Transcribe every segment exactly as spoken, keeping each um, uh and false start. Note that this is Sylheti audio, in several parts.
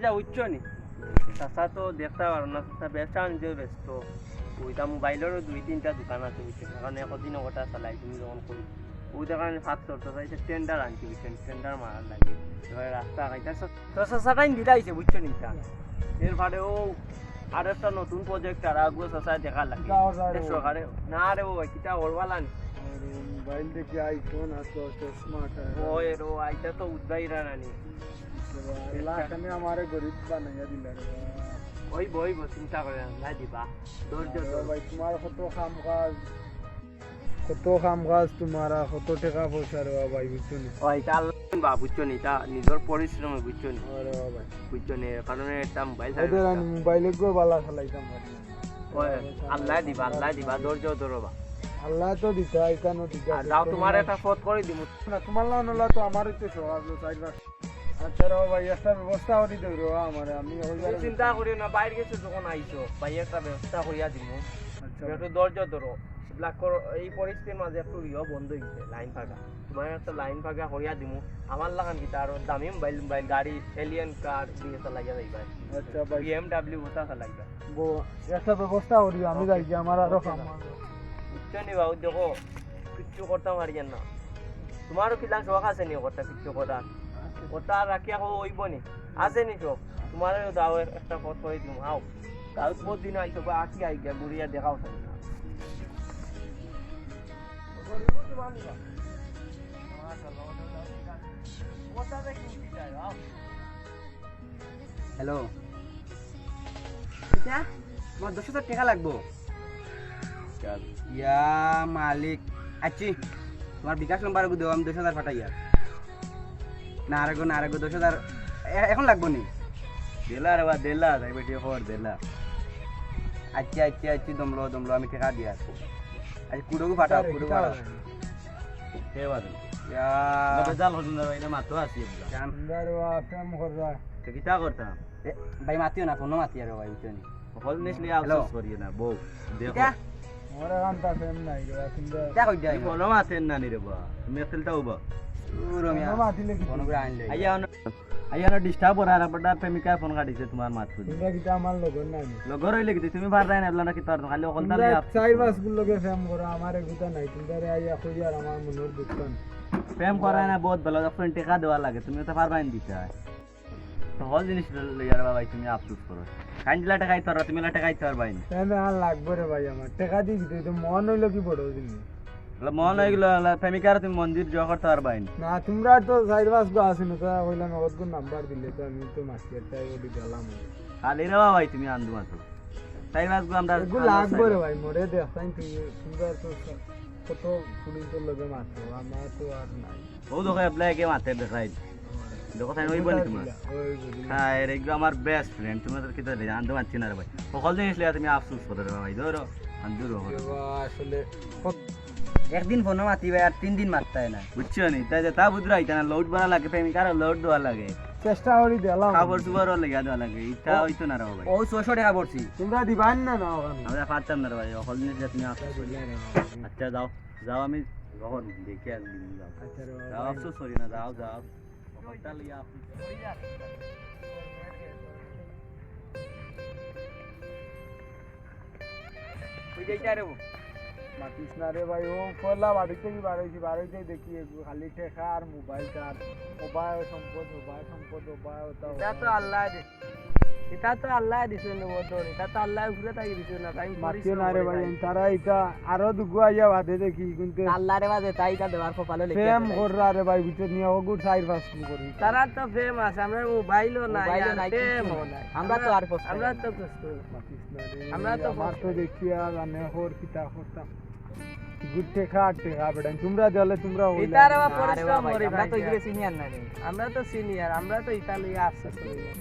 এটা বুঝছো নি? চাচা তো দেখতা পারো না, চাচা ব্যবসা বাণিজ্য ব্যস্ত। ওইটা মোবাইলেরও দুই তিনটা দোকান আছে, বুঝছো? এখন একদিন ওটা চালাই, তুমি যখন করি, ওই দোকানে ফাঁক চলতে চাইছে, টেন্ডার আনছি, বুঝছো নি? টেন্ডার মারার লাগে। এবার রাস্তা আগাইতে তো চাচা টাইম দিতে আইছে, বুঝছো নি? এটা এরপরে ও আর একটা নতুন প্রজেক্ট আর আগুয়ে চাচা দেখা লাগে। কিতা অর্ডার এটা ও? সরকারে না রে, ও কিতা ওরওয়ালা নি? আরে মোবাইল দেখি আইফোন আর তো চশমা। ওই রে, আইতা তো উদ্ধাইরা নানি। আল্লাহ এখানে আমারে গরিব বানাইয়া দিলা রে বাবা। ওই বই বই চিন্তা করে আল্লাহ দিবা। ধৈর্য আরে ধরো। ভাই, তোমার কত কাম কাজ, কত কাম কাজ তোমার, আর কত টাকা পয়সা রে বাবা, বুঝছো নি? ওই এটা আল্লাহ বা বুঝছো নি, এটা নিজের পরিশ্রমে বুঝছো নি? আরে বাবা। বুঝছো নি, এর কারণে একটা মোবাইল ওই ছাড়া ধরো, আমি মোবাইলে গো বালা চালাইতাম পারি না। ওই আল্লাহ দিবা, আল্লাহ দিবা, ধৈর্য ধরো বা। আল্লাহ তো দিতা, এখানে দিতা। আর যাও, তোমার একটা পথ করে দিমু। না, তোমার লাগানো তো আমারই তো স্বভাব, চাইবা। আচ্ছা রে ভাই, একটা ব্যবস্থা করি দেও রে আমার, আমি ওই তুমি চিন্তা করিও না, বাইরে গেছে যখন আইছো, ভাই একটা ব্যবস্থা করিয়া দিমু। আচ্ছা। তুমি একটু ধৈর্য ধরো। ব্ল্যাক করো, এই পরিস্থিতির মাঝে একটু ইয়ে বন্ধ হইছে, লাইন ফাঁকা। তোমার একটা লাইন ফাঁকা করিয়া দিমু। আমার লাগান কিতা আরো দামি মোবাইল, মোবাইল, গাড়ি, এলিয়ন কার দিয়ে চালাইয়া যাইবা। আচ্ছা ভাই। বিএমডাব্লিউ ওটা চালাইবা। বো-, একটা ব্যবস্থা করি, আমি ওকে। যাই গিয়া, আমার আরো ওকে কাম না। আছে। বুঝছো নি বাবু, দেখো, কিচ্ছু করতাম পারি না। তোমারও কিলা শখ আছে নি করতা, কিচ্ছু করার? আছে। ওটা রাখিয়া কো অইবো নি? আছে নি শখ? তোমারও দাও, এর একটা পথ করে দিমু, আও। গাউত বহুত দিন আইছো, বা আকি আই গিয়া, ঘুরিয়া দেখাও চাই না। হ্যালো। কিতা? তোমার দশ হাজার টাকা লাগবো। ইয়া মালিক, আচ্ছি, তোমার বিকাশ নম্বর দেও, আমি দশ হাজার পাঠাইয়ার। না, আরেকগো, না, আরেকগো, দশ হাজার এ-, এখন লাগবো নি? দিলা রে বা, দিলা, তাই বেটি খবর দিলা। আচ্ছা, আচ্ছা, আচ্ছা, দমলো, দমলো, আমি টাকা দিয়া আসবো। আচ্ছা, কুড়োগু ফাটাও, আরে, কুড়োগু কিতা ফাটাও। অইছে? কে বাদে? ইয়া। আমরা বেজাল হইল না, এটা মাত্র আছি আমরা। জান। সুন্দর বা, প্রেম করবা। তো কিতা করতাম? এ, ভাই, মাতিও না, ফোনও মাতি আর ভাই, বুঝছো নি? হকল জিনিস লইয়া হ্যালো। আফসোস করিও না, বউ। দেখো। কিতা? মোর এখন তা প্রেম নাই রে, কিন্তু কিতা কই যায়? ফোনও মাতেন না নি রে বা। তুমি এতলটাও বা। দূর আমি ফোনও মাতিলে কি? ফোন করে আনলে। আইয়া অন-, আইয়া অন ডিস্টার্ব করার, আপনার প্রেমিকায় ফোন কাটিছে তোমার মাত শুনি। তোমরা কিতা আমার লগর না নি? লগর হইলে কি তুমি পাররায় না, এবলা না কিতা পারতো? খালি অকলতা তোমরা লইয়া আফসোস চাইর করো। পাঁচ গুণ লগে প্রেম করো, আমার এগুতা নাই। তোমরা আইয়া কই আর আমার মনের দুঃখ না। প্রেম করায় না, বহুত ভালো, যখন টেকা দেওয়া লাগে, তুমি তো পারবায় না দিতে। তো হল জিনিস লইয়ার বাবা, তুমি আফসোস করো। খাইন দিলা টেকাই তোর, তুমি লা টেকাই তোর ভাই। এমে আর লাগবো রে ভাই আমার। টেকা দি দিতে তো মন হইলো কি বড় জিনিস। বলে মন হয়ে গেল, লা প্রেমিকার তুমি মন্দির জোয়া করতে পারবাই না। না, তোমরা তো চাইর পাঁচ গো আছে না, তো কইলাম, অত গুণ নাম্বার দিলে তো আমি তো মাস্টার তাই ওটি গেলাম। খালি রে বাবা, তুমি আন্দু মাত্র। চাইর পাঁচ গো আমরা এগুলো লাগবো রে ভাই, মরে দেখ, তাই তুই, তোমরা তো কত পুলিশের লগে মাত্র, আমার তো আর নাই। ও দেখো, এবলা একে মাতে দেখাই। দেখো, তাই ওই বলি তোমার। ওই বুঝলি। হ্যাঁ, এর একটু আমার বেস্ট ফ্রেন্ড, তুমি তো কিতা জানতে পারছি না রে ভাই। সকল জিনিস লিয়া তুমি আফসোস করো রে ভাই, ধরো, আন্দুর এ বাবা, আসলে একদিন ফোনও মাতি ভাই, আর তিন দিন মাততায় না। বুঝছো নি? তাই যে তা বুঝরা, এটা না লোড বাড়া লাগে, প্রেমিকার লোড দেওয়া লাগে। চেষ্টা করি দিলাম। খাবার সুবারও লেগা দেওয়া লাগে, এটা ও, হইতো না রে ভাই। ও ছয়শো টাকা পড়ছি। তোমরা দিবান না, না ওখানে? আমরা পারতাম না রে ভাই, সকল জিনিস লিয়া তুমি আফসোস করো। আচ্ছা, যাও। যাও, আমি যখন দেখি একদিন যাও। আচ্ছা রে বাবা। যাও, আফসোস করি না, যাও, যাও। কথা লইয়া আফসোস করি না। ওই যে এটা রে ও। মাতিস না রে ভাই, ও পয়লা বাড়ি থাকি বার হইছি, বার হইতে দেখি এগু খালি টেকা আর মোবাইল তার। ওবায় সম্পদ, ওবায় সম্পদ, ওবায় ওটা, এটা তো ওবায়। আল্লাহ দে। এটা তো আল্লাহ দিছে নি, ও তো, এটা তো আল্লাহ উপরে থাকি দিছে না, তাই মাতিও পরিশ্রম না রে করে ভাই, ভাই। তারা এটা আরো দুগু আইয়া বাদে দেখি, কিন্তু আল্লাহরে বাদে তাই এটা দেওয়ার কপালে লেখা প্রেম আছে। কররা রে ভাই, ভিতর নিয়ে ওগুর চাইর পাঁচ দিন করি। তারা তো প্রেম আছে, আমরা মোবাইলও নাই, মোবাইলও আর নাই, প্রেমও কিচ্ছু নাই। নাই। আমরা তো আর আমরা, পস্তাই আমরা না। তো প্রস্তুত। মাতিস না রে, আমরা তো আমার তো পস্তাই। দেখিয়া জানে হর কিতা করতাম। গুড টেকা, টেকা বেটা, তোমরা দিলে তোমরা হইলা। ইতারে বা আরে পরিশ্রম বাবা, করি আমরা তো ভাই। ইগরে সিনিয়র না রে। আমরা তো সিনিয়র, আমরা তো ইতা লইয়া আফসোস করি না।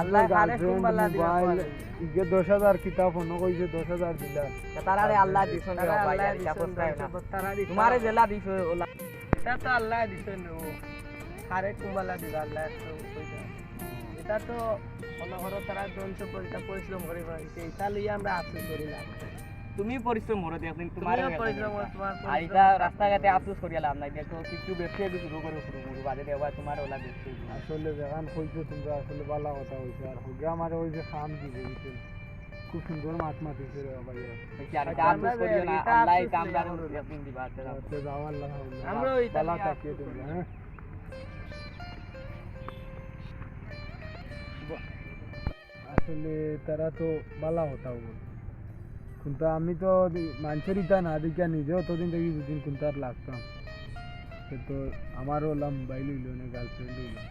আল্লাহ হারে গার্লফ্রেন্ড, কুম্বালা দিবা মোবাইল, পারে। ইগে দশ হাজার কিতা ফোন কইছে, দশ হাজার দিলা। তারারে আল্লাহ দিছইন রে তারা ভাই, আল্লাহ আর ইতা দিছইন পস্তায় ভাই, না। তারা দিছইন। তোমারে জেলা দিছে ওলা। ইতা তো আল্লাহ দিছইন রে ও। হারে কুম্বালা দিবা আল্লাহ একটু কইতা। ইতা তো মনে করো তারা ধন সম্পদ ইতা পরিশ্রম করি পাইছে, ইতা লইয়া আমরা আফসোস করি না। তুমি পরিশ্রম করো, দেখো দিন তোমার তুমিও পরিশ্রম করো, তোমার আর পরিশ্রম এটা করতে রাস্তাঘাটে হবে। আফসোস করিয়া লাভ নাই। দেখো, কিছু ব্যবসা একটু শুরু করো, শুরু করো, বাদে দেখবা তোমার ওলা ব্যবসা হইবো। আসলে যেখান কইছো তোমরা, আসলে ভালা কথা কইছো। আর হগে আমারে ওই যে খাম দিবে, বুঝছো? খুব সুন্দর মাত মাতিছে রে বাবা, ইয়া। এই যে আর আচ্ছা, আফসোস আমরা করিও না, এটা আল্লাহ আফসোস এটা আমরা করিও না। একদিন দিবা, আচ্ছা, যাও। আচ্ছা, যাও, আল্লাহ হাফেজ। আমরাও এটা ভালা নিয়ে থাকিও আফসোস তোমরা, করি। হ্যাঁ? আসলে তারা তো ভালা কথা বলে। কিন্তু আমি তো মানষর ইতা না দেখিয়া নিজে অতদিন থাকি দুদিন কুন্তাত লাগতাম। সে তো আমারও ওলা মোবাইল অইলো না, গার্লফ্রেন্ড অইলো।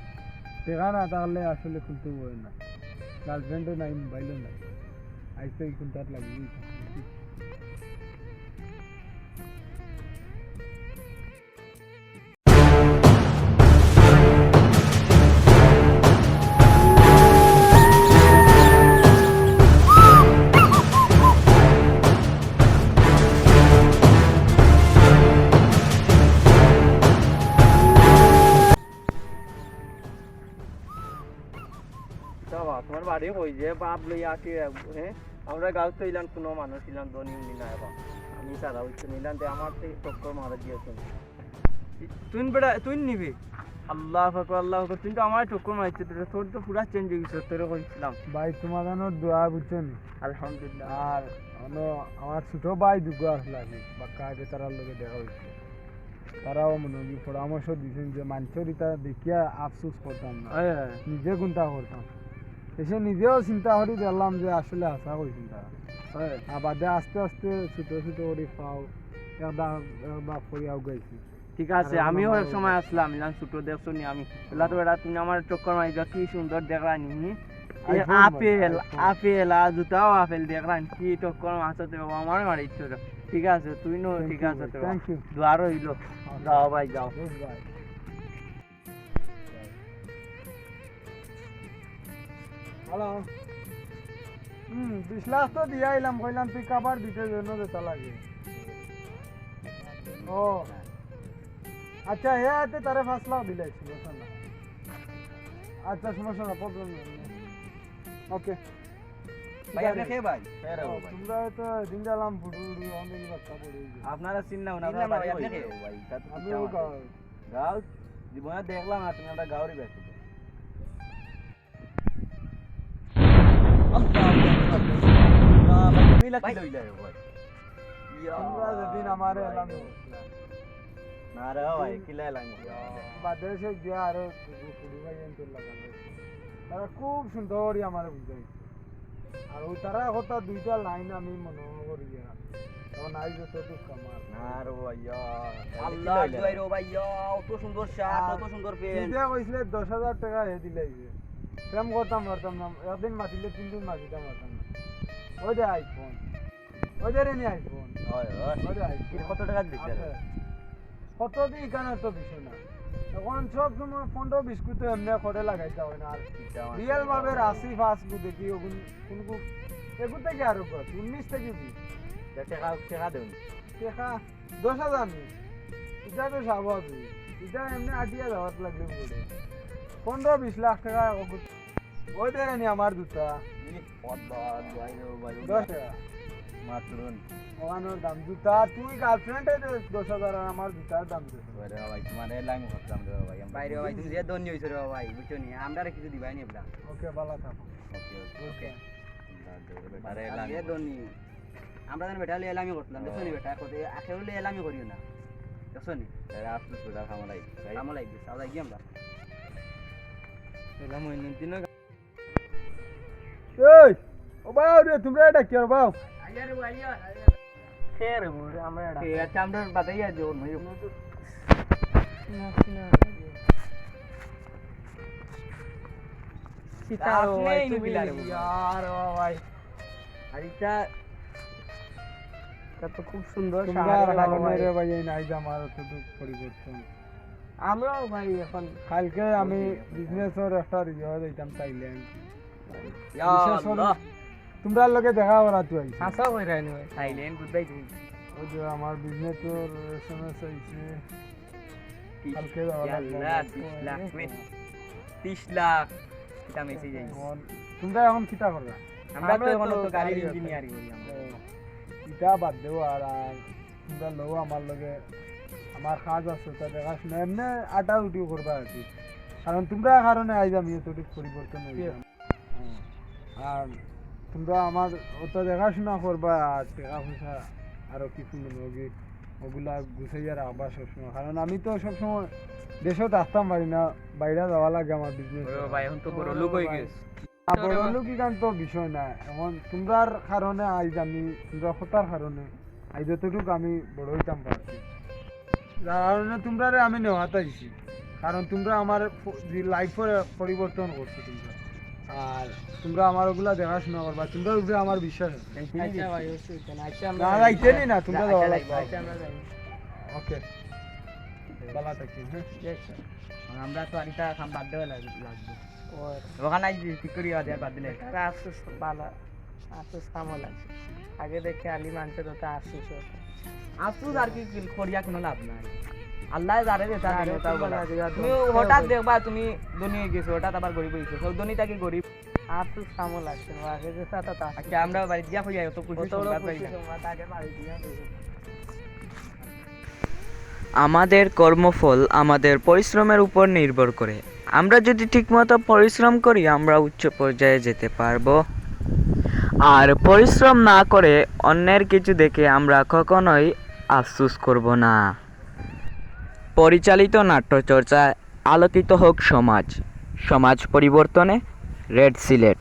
টেকা না থাকলে আসলে কুন্তা অয় না। গার্লফ্রেন্ডও নাই, মোবাইলও নাই। আইজ থাকি কুন্তাত লাগি। বাবা, তোমার বাড়ি কই যে বাপ লইয়া আছি, হ্যাঁ? আমরা গাঁও তো ইলান কোনো মানুষ ইলান ধনী উনি নাই বা। আমি সারা হইতে নিলাম যে আমার তো টক্কর মারা দিয়েছেন। তুই বেটা, তুই নিবি? আল্লাহ আকবার, আল্লাহ আকবার, তুই তো আমার টক্কর মারছিস, তোর তো পুরা চেঞ্জ হয়ে গেছে, তোরে কইছিলাম। ভাই, তোমার জন্য দোয়া, বুঝছো নি? আলহামদুলিল্লাহ। আর অন্য আমার ছোট ভাই দুগো আসলে, আমি বাক্কা আগে তারার লগে দেখা হইছে। তারাও মনে হয় পরামর্শ দিছেন যে মানষর ইতা দেখিয়া আফসোস করতাম না, হ্যাঁ। নিজে কুন্তা করতাম। এসে নিজেও চিন্তা করি দেখলাম যে আসলে হাছা কইছেন তারা। হ্যাঁ। আর বাদে আস্তে আস্তে ছোট ছোট করি পাও, এক ধাপ, এক ধাপ করি আগাইছি। ঠিক আছে, আর এখন আমিও আমার এক সময় আসলাম, ইলান ছোট দেখছো নি আমি। এলা তো বেটা, তুমি আমার টক্কর মারি যাও, কি সুন্দর দেখরা নি। এ iPhone ভাই, আপেল, iPhone। আপেল, আর জুতাও আপেল দেখরা নি, কি টক্কর মারছো তো বাবা, আমার মারি ইচ্ছা হলো। ঠিক আছে, তুই নো, thank ঠিক you আছে ভাই, তো। Thank you। দোয়া রইলো। আচ্ছা। যাও ভাই, যাও। Good bye। হ্যালো। হুম, বিশ লাখ তো দিয়া আইলাম, কইলাম তুই কাবার দিতে জন্য যেটা লাগে। ও। আচ্ছা, হে আতে তারে পাঁচ লাখ দিলাই, সমস্যা না। আচ্ছা, সমস্যা না, problem নেই। OK। ভাই, আপনি কে ভাই? কে রে ও, ভাই? তোমরা তো দিন গেলাম ফুটু ফুটু, আমাদের কি বাচ্চা পড়ে গেছে। আপনারা চিন না, ওনারা চিন না, ভাই, ভাই, আপনি কে? ভাই, তা তো আমি চিনতাম ওই না। গাঁও। গাঁও? জীবনে দেখলাম না, তুমি আমরা গাঁওরই বেশি। আল্লাহু আকবার। ইয়া ভাই, তুমি লাকি ভাই। লইলা রে ভাই। ইয়া তোমরা যেদিন আমারে ভাই। এলাম না রে ভাই, কিলা এলাম? বাদে সে গিয়া আরো কুড়ি ভাই এনতে লাগানো। তারা খুব সুন্দর করি আমারে বুঝাইছে। আর ওই তারা কথা দুইটা লাইন আমি মনে করি গিয়া। তখন আই যত দুঃখ আমার। না রে ভাইয়া, আল্লাহ, কিলা অইলা? জুয়াই রে ভাইয়া, অত সুন্দর শার্ট, আর অত সুন্দর প্যান্ট। নিজে কইছিলে দশ হাজার টেকা হে দিলাইছে। প্রেম করতাম পারতাম না, একদিন মাতিলে তিন দিন মাতিতাম পারতাম না। ওই যে iPhone। ওই যে রে নি iPhone। হয়, হয়। ওই যে iPhone। কি কত টেকা দিছে? আচ্ছা। কত দি ইখান তো বিষয় না। এখন সব সময় পনেরো বিশ কু তো এমনে করে লাগাইতে হয় না। আর ইটা আমার real ভাবে রাশি ফাঁস কু দেখি, ওগুন, কোন কু, এগু থেকে আরো কত? উনিশ থেকে বিশ। তে টেকা, টেকা দেন। টেকা দশ হাজার নি। ইটা তো স্বাভাবিক। ইটা এমনে আটিয়া যাওয়ার লাগলে পড়ে। পনেরো বিশ লাখ টেকা ওগু-, ওই ধরে নি আমার জুতা। ই বাবা, ভাই রে ভাই, দশ টেকা। মাত্র। ওখানোর দাম জুতা, তুই girlfriend এ দে দশ হাজার আর আমার জুতার দাম দে। ওরে ভাই, তোমার এলাম করতাম রে ভাই, আমি ভাই রে ভাই, তুমি যে ধনী হইছো রে ভাই, বুঝছো নি? আমরারে কিছু দিবাই নি এবলা। OK, ভালো থাকো। OK, OK। OK। আরে আর এলাম যে করো। ধনী। আমরা যেন বেটা হলে এলামি করতাম, দেখছো নি বেটা? কত আখের হলে এলামি করিও না, দেখছো নি? আরে আফসোস করে আর কামড়াই, তাই? কামড়াই দিস, আমরা গিয়ে আমরা। এলাম ওই দিন এই, ও বাউ রে, তোমরা এটা কি আর বাউ? আইয়া রে, আইয়া, আইয়া। কে রে, ও রে, আমরা এটা। এ, আচ্ছা, আমরা বাতাইয়া যে ওর মেয়ে। না, না। সীতা, ও ভাই, নেই তুমি নি, ইয়ার, ও ভাই। আর এটা, এটা তো খুব সুন্দর তোমরা শাড়ি, আর ও হারুন ভাই। রে ভাই, এই নাই যে আমার অতটুকু পরিবর্তন। আমরাও ভাই এখন কালকে আমি বুঝি না। Business-র একটা ইয়ে যাইতাম থাইল্যান্ড। ইয়া বিশেষ করে আল্লাহ। তোমরার লগে দেখা করাত আইছি। হাছা কইরায় নি ভাই? থাইল্যান্ড, good bye তুমি। ওই যে আমার business-র SMS আইছে। তিশ, কালকে যাওয়া ইয়া লাগবে। আল্লাহ, তিশ লাখ, তিশ লাখ। কিতা message আইছে? এখন, তোমরা এখন কিতা করবা? আমরা তো আমরা এখন তো তো গাড়ির গাড়ি engineering করি আমরা। ও। ইতা বাদ দেও, আর, আর তুমরা লও আমার লগে, আমার কাজ আছে, তা দেখাশোনা, এমনে আটা উটিও করবা আর কি। কারণ তুমরা কারণে আইজ আমি এতটুকু পরিবর্তন হইলাম। হ্যাঁ। আর তুমরা আমার ওটা দেখাশোনা করবা, আর টেকা পয়সা আরো কিছু মনে হয় ওগুলা গুছাইয়া রাখবা সবসময়। কারণ আমি তো সবসময় দেশো থাকতাম পারি না, বাইরে যাওয়া লাগে আমার বিজনেস। ভাই, এখন তো বড় লোক হয়ে গেছে। বড় লোক ইখান তো বিষয় না, এখন তুমরার কারণে আইজ আমি, তুমরার কথার কারণে আইজ যতটুকু আমি বড় হইতাম পারছি, যার কারণে তুমরারে আমি নেওয়াত আইছি। কারণ তুমরা আমার লাইফ পরিবর্তন করছো তুমরা, আর তুমরা আমার ওগুলা দেখাশোনা করবা, তুমরার উপরে আমার বিশ্বাস আছে। আচ্ছা ভাই, অসুবিধা নাই। আচ্ছা, না, যাইতে নি না, তুমরা যাওয়া লাগবে। আচ্ছা, আমরা যাই। ওকে, ভালো থাকি, হ্যাঁ। জি, স্যার। আমরা তো আরিতা কাম বাদ দেওয়া লাগ- লাগবে। ওই ওখানে আইজ ঠিক করি আর বাদ দিলে। তার আফসোস ভালো, আফসোস কামও লাগছে। আগে দেখে আলি মানছে তো তা আফসোস হতো। আফসোস আর কি করিয়া কোনো লাভ নাই। আল্লাহ যারে যেটা যারে দিলে ওটা যেটা বলা। দিলে ওটা তুমি বলা। হঠাৎ দেখবা তুমি ধনী হয়ে গেছো, হঠাৎ আবার গরিব হয়ে গেছো। সব ধনী থাকি গরিব। আফসোস কামও লাগছে না, আগে যে সাথে তা আচ্ছা, আমরা বাড়ি দিয়া হইয়া অত খুশি অত বড় সংবাদ পাই খুশি না। সংবাদ আগে বাড়ি দিয়া হইছে। আমাদের কর্মফল আমাদের পরিশ্রমের উপর নির্ভর করে। আমরা যদি ঠিকমতো পরিশ্রম করি, আমরা উচ্চ পর্যায়ে যেতে পারবো। আর পরিশ্রম না করে অন্যের কিছু দেখে আমরা কখনোই আফসোস করব না। পরিচালিত নাট্যচর্চায় আলোকিত হোক সমাজ, সমাজ পরিবর্তনে রেড সিলেট।